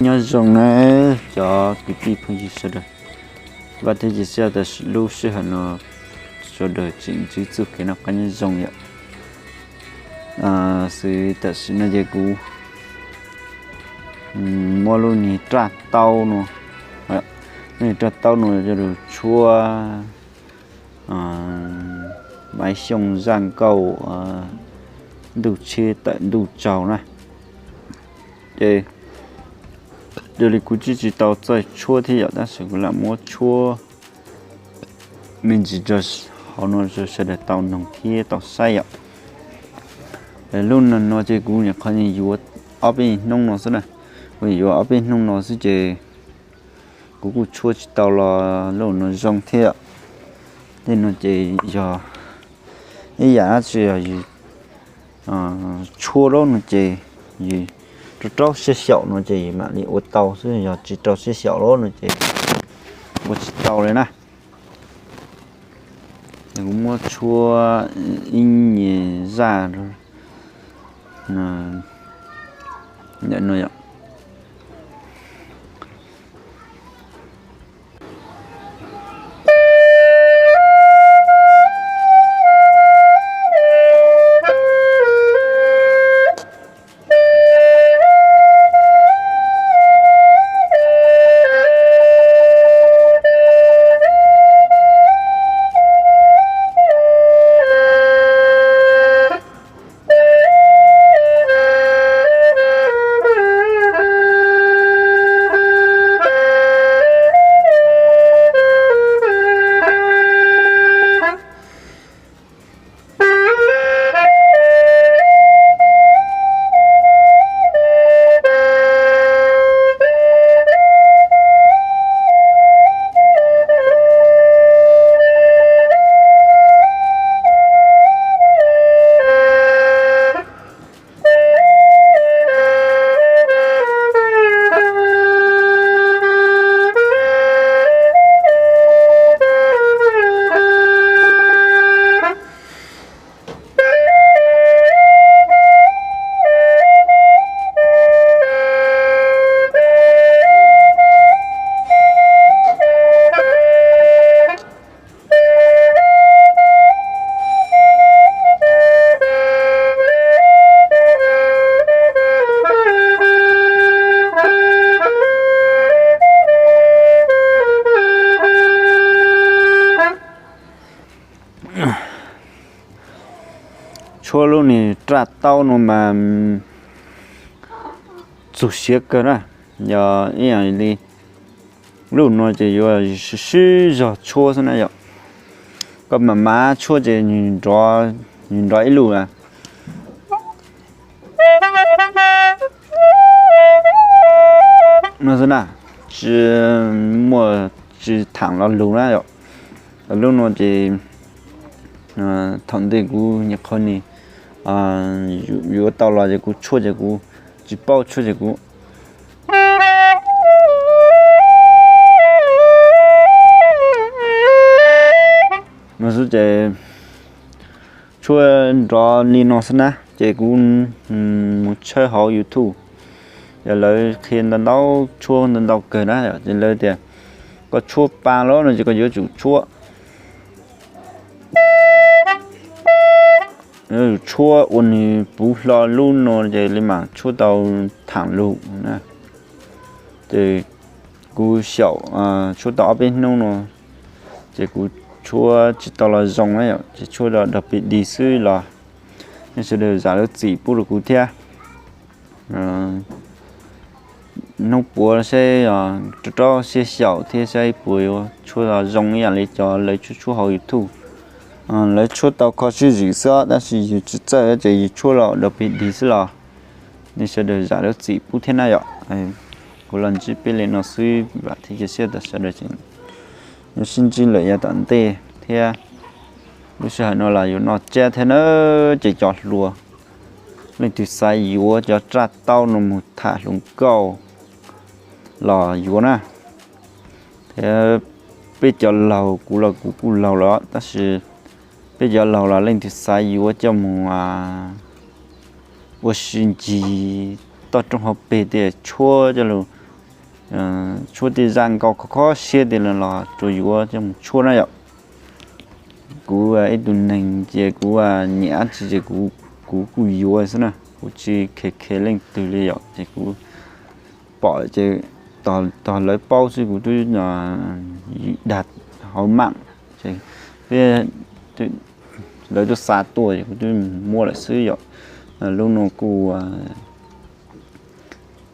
Nyob zoo na cov kwv tij phooj ywg sawv daws. Vam thiab cia siab tias lub sij hawm no sawv daws tseem ntsib txoj kev noj qab nyob zoo yom. Xwb tam sim no ces kuv muab lub niag raj taub no, lub niag raj taub no coj los tshuab Maiv Xyooj zaj nkauj Ntuj Tsheb Tawm Ntuj Tsaug na. Ces yog li kuv tsis tsis tau txawj tshuab thiab yom, tab sis kuv lam muab tshuab me ntsis rau hauv no rau sawv daws tau noog thiab tau saib yom. Lub no no ces kuv nyuam qhuav yuav ob peb hnub no xwb na, kuv yuav ob peb hnub no xwb ces kuv kuj tshuab tsis tau los lub no zoo thiab. Tej no ces yog ib yam dab tsi yog yus tshuab lawm no ces yus rau rau siab xyaum no ces yus mam li ua tau xwb, yog tsis rau siab xyaum lawm no ces ua tsis tau li na. Kuv muab tshuab ib nyuag zaj ntawm no yom. Tshuab lub niag raj taub no mas txog siav kawg na, yog ib yam li lub no ces yuav sib sib zog tshuab xwb na yom. Koj mam mam tshuab ces nws nrov ib lub na. No xwb na, tsis muaj, tsis tham lo lus na yom. Lub no ces thaum ntej kuv nyuam qhuav ni yuav tau los ces kuv tshuab ces kuv tsis paub tshuab ces kuv no xwb ces tshuab nrov li no xwb na ces kuv mus tshawb hauv YouTube, yog lawv qhia ntau ntau tshuab ntau ntau kawg na, ces lawv tias koj tshuab pa los no ces koj yuav tsum tshuab, tshuab ua nws puv hlo lub no ces li mam tshuab tau tham lus na. Ces kuv xyaum tshuab tau ob peb hnub no ces kuv tshuab tsis tau los zoo na yom, ces tshuab los dog pis dig xwb los nej sawv daws zam lub txim pub rau kuv thiab. Hnub puav saib rau rau siab xyaum thiab saib puas yuav tshuab los zoo ib yam li cov lawv tshuab tshuab hauv YouTube. Lawv tshuab tau kho siab zim xwb tab sis yus tsis txawj ces yus tshuab los dog pis dig xwb los nej sawv daws zam lub txim pub thiab na yom. Kuv los ntsib peb li no xwb vam thiab cia siab tias sawv daws tseem yuav sib ntsib lawm yav tom ntej thiab. Lub sij hawm no los yus noj tsiab thiab na, ces cov hluas leej twg xav yuav cov raj taub no mus tham hluas nkauj los yuav na. Thiab peb cov laug, kuv los kuv kuj laug lawm tab sis peb cov laug los leej twg xav yuav coj mus ua si ncig toj roob hauv pes tej tshuab coj los tshuab tej zaj nkauj khov kho siab tej los tsuas yuav coj mus tshuab na yom. Kuv ib tug neeg ces kuv nyiam dab tsi ces kuv kuj yuav xwb na, kuv tsis khe khe leej twg li yom. Ces kuv pom ces tog lawv paub xwb kuv twb dag hauv mam, ces peb lawv twb xa tuaj es kuv twb muab lawm xwb yom. Lub no kuj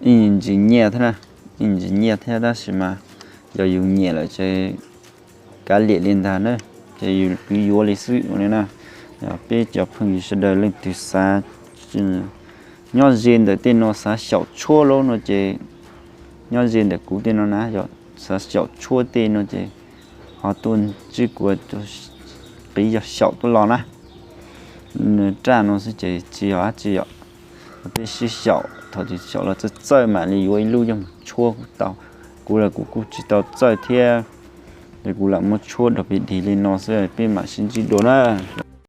ib ntsis nyiaj thiab na, ib ntsis nyiaj thiab tab sis mas yog yus nyiam lawm ces kav liam li ntag na, ces yus kwv yuav li xwb ua li na. Peb cov phooj ywg sawv daws leej twg xav nyob ze ntawm tej no xav xyaum tshuab lub no ces nyob ze ntawm kuv tej no na yog xav xyaum tshuab tej no ces ho tuaj ntsib kuv, qiv yog xyaum tuaj los na. Nws raj no xwb ces tsis yog dab tsi yom. Peb sib xyaum, thaum twg xyaum los txawj txawj mam li yuav ib lub coj mus tshuab kuj tau. Kuv los kuv kuj tsis tau txawj thiab, es kuv lam muab tshuab rau peb dig li no xwb peb mam sib ntsib dua na.